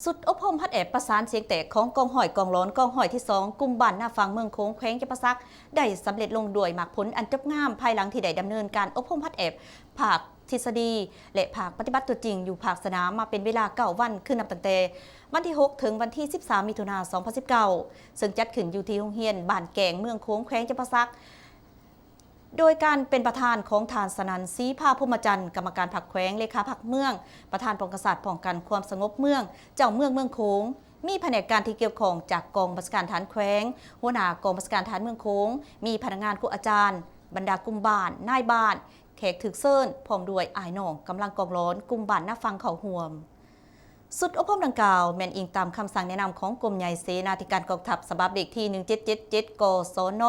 ຊຸດອົບຮົມຮັດແອບປະສານສຽງແຕກຂອງກອງຮ້ອຍກອງຫຼອນກອງຮ້ອຍທີສອງ ກຸ່ມບ້ານນາຝັ່ງ ເມືອງໂຂງ ແຂວງຈຳປາສັກ ໄດ້ສຳເລັດລົງດ້ວຍໝາກຜົນອັນຈົບງາມ ພາຍຫຼັງທີ່ໄດ້ດຳເນີນການອົບຮົມຮັດແອບພາກທິດສະດີ ແລະ ພາກປະຕິບັດຕົວຈິງຢູ່ພາກສະໜາມມາເປັນເວລາເກົ້າວັນ ຄືນັບຕັ້ງແຕ່ວັນທີຫົກ ເຖິງວັນທີສິບສາມ ມິຖຸນາ ສອງພັນສິບເກົ້າ ເຊິ່ງຈັດຂຶ້ນຢູ່ທີ່ໂຮງຮຽນບ້ານແກ້ງ ເມືອງໂຂງ ແຂວງຈຳປາສັກ ໂດຍການເປັນປະທານຂອງທ່ານ ສະໜັນ ສີພາ ພົມມະຈັນ ກຳມະການພັກແຂວງ, ເລຂາພັກເມືອງ, ປະທານກອງກະຊາດປ້ອງກັນຄວາມສະຫງົບເມືອງ, ເຈົ້າເມືອງເມືອງໂຂງ, ມີພະແນກການທີ່ກ່ຽວຂ້ອງຈາກກອງບັນຊາການທະຫານແຂວງ, ຫົວໜ້າກອງບັນຊາການທະຫານເມືອງໂຂງ, ມີພະນັກງານ, ຄູອາຈານ, ບັນດາກຸ່ມບ້ານ, ນາຍບ້ານ, ແຂກຖືກເຊີນ, ພ້ອມດ້ວຍອ້າຍນ້ອງກຳລັງກອງຫຼອນກຸ່ມບ້ານນາຝັ່ງເຂົ້າຮ່ວມ. ຊຸດອົບຮົມດັ່ງກ່າວແມ່ນອີງຕາມຄຳສັ່ງແນະນຳຂອງກົມໃຫຍ່ເສນາທິການກອງທັບ ສະບັບເລກທີໜຶ່ງເຈັດເຈັດເຈັດ ກສນ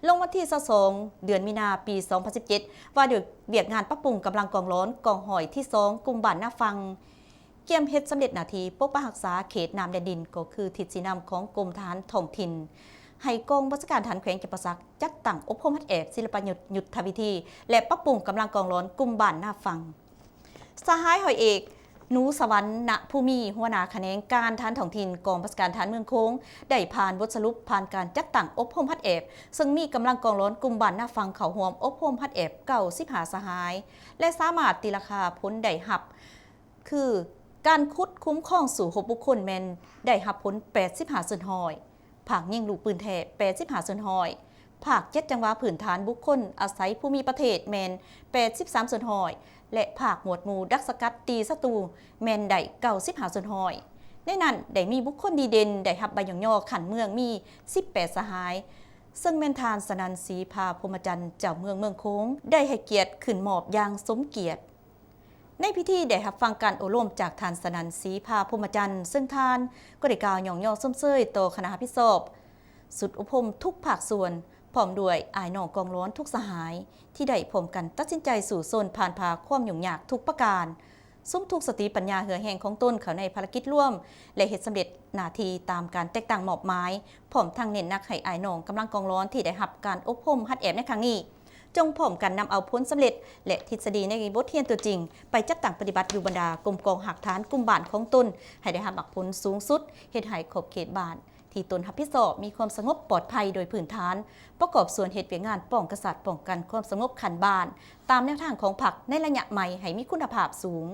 ລົງວັນທີຊາວສອງ ເດືອນມີນາ ປີສອງພັນສິບເຈັດ ວ່າດ້ວຍວຽກງານປັບປຸງກຳລັງກອງຫຼອນກອງຮ້ອຍທີສອງ ກຸ່ມບ້ານນາຝັ່ງ ກຽມເຮັດສຳເລັດໜ້າທີ່ປົກປັກຮັກສາເຂດນ້ຳແດນດິນ ກໍຄືທິດຊີ້ນຳຂອງກົມທະຫານທ້ອງຖິ່ນ ໃຫ້ກອງບັນຊາການທະຫານແຂວງຈຳປາສັກ ຈັດຕັ້ງອົບຮົມຮັດແອບສິລະປະຍຸດຍຸດທະວິທີ ແລະ ປັບປຸງກຳລັງກອງຫຼອນກຸ່ມບ້ານນາຝັ່ງ. ສະຫາຍຮ້ອຍເອກ ໜູສະຫວັນ ນະພູມີ ຫົວໜ້າຂະແໜງການທະຫານທ້ອງຖິ່ນ ກອງບັນຊາການທະຫານເມືອງໂຂງ ໄດ້ຜ່ານບົດສະຫຼຸບຜ່ານການຈັດຕັ້ງອົບຮົມຮັດແອບ ເຊິ່ງມີກຳລັງກອງຫຼອນກຸ່ມບ້ານນາຝັ່ງເຂົ້າຮ່ວມອົບຮົມຮັດແອບເກົ້າສິບຫ້າສະຫາຍ ແລະ ສາມາດຕີລາຄາຜົນໄດ້ຮັບ ຄື ການຂຸດຄຸ້ມຄອງສູ້ຮົບບຸກຄົນແມ່ນໄດ້ຮັບຜົນແປດສິບຫ້າສ່ວນຮ້ອຍ, ພາກຍິງລູກປືນແທ້ແປດສິບຫ້າສ່ວນຮ້ອຍ, ພາກຈັດຈັງຫວະພື້ນຖານບຸກຄົນອາໄສພູມີປະເທດແມ່ນແປດສິບສາມສ່ວນຮ້ອຍ ແລະ ພາກໝວດໝູ່ດັກສະກັດຕີສັດຕູແມ່ນໄດ້ເກົ້າສິບຫ້າສ່ວນຮ້ອຍ. ໃນນັ້ນໄດ້ມີບຸກຄົນດີເດັ່ນໄດ້ຮັບໃບຍ້ອງຍໍຂັ້ນເມືອງມີສິບແປດສະຫາຍ, ເຊິ່ງແມ່ນທ່ານ ສະໜັນ ສີພາ ພົມມະຈັນ ເຈົ້າເມືອງເມືອງໂຂງ ໄດ້ໃຫ້ກຽດຂຶ້ນມອບຢ່າງສົມກຽດ. ໃນພິທີໄດ້ຮັບຟັງການໂອ້ລົມຈາກທ່ານ ສະໜັນ ສີພາ ພົມມະຈັນ ເຊິ່ງທ່ານກໍໄດ້ກ່າວຍ້ອງຍໍຊົມເຊີຍຕໍ່ຄະນະຮັບຜິດຊອບຊຸດອົບຮົມທຸກພາກສ່ວນ ພ້ອມດ້ວຍອ້າຍນ້ອງກອງຫຼອນທຸກສະຫາຍ ທີ່ໄດ້ພ້ອມກັນຕັດສິນໃຈສູ້ຊົນຜ່ານຜ່າຄວາມຫຍຸ້ງຍາກທຸກປະການ, ສຸມທຸກສະຕິປັນຍາເຫື່ອແຮງຂອງຕົນເຂົ້າໃນພາລະກິດລວມ ແລະ ເຮັດສຳເລັດໜ້າທີ່ຕາມການແຕ່ງຕັ້ງມອບໝາຍ, ພ້ອມທັງເນັ້ນໜັກໃຫ້ອ້າຍນ້ອງກຳລັງກອງຫຼອນທີ່ໄດ້ຮັບການອົບຮົມຫັດແອບໃນຄັ້ງນີ້ ຈົ່ງພ້ອມກັນນຳເອົາຜົນສຳເລັດ ແລະ ທິດສະດີໃນບົດຮຽນຕົວຈິງ ໄປຈັດຕັ້ງປະຕິບັດຢູ່ບັນດາກົມກອງຮາກຖານກຸ່ມບ້ານຂອງຕົນ ໃຫ້ໄດ້ຮັບໝາກຜົນສູງສຸດ, ເຮັດໃຫ້ຂອບເຂດບ້ານທີ່ຕົນຮັບຜິດຊອບມີຄວາມສະຫງົບປອດໄພໂດຍພື້ນຖານ, ປະກອບສ່ວນເຮັດວຽກງານປ້ອງກັນຊາດ, ປ້ອງກັນຄວາມສະຫງົບຂັ້ນບ້ານ ຕາມແນວທາງຂອງພັກໃນໄລຍະໃໝ່ໃຫ້ມີຄຸນນະພາບສູງ.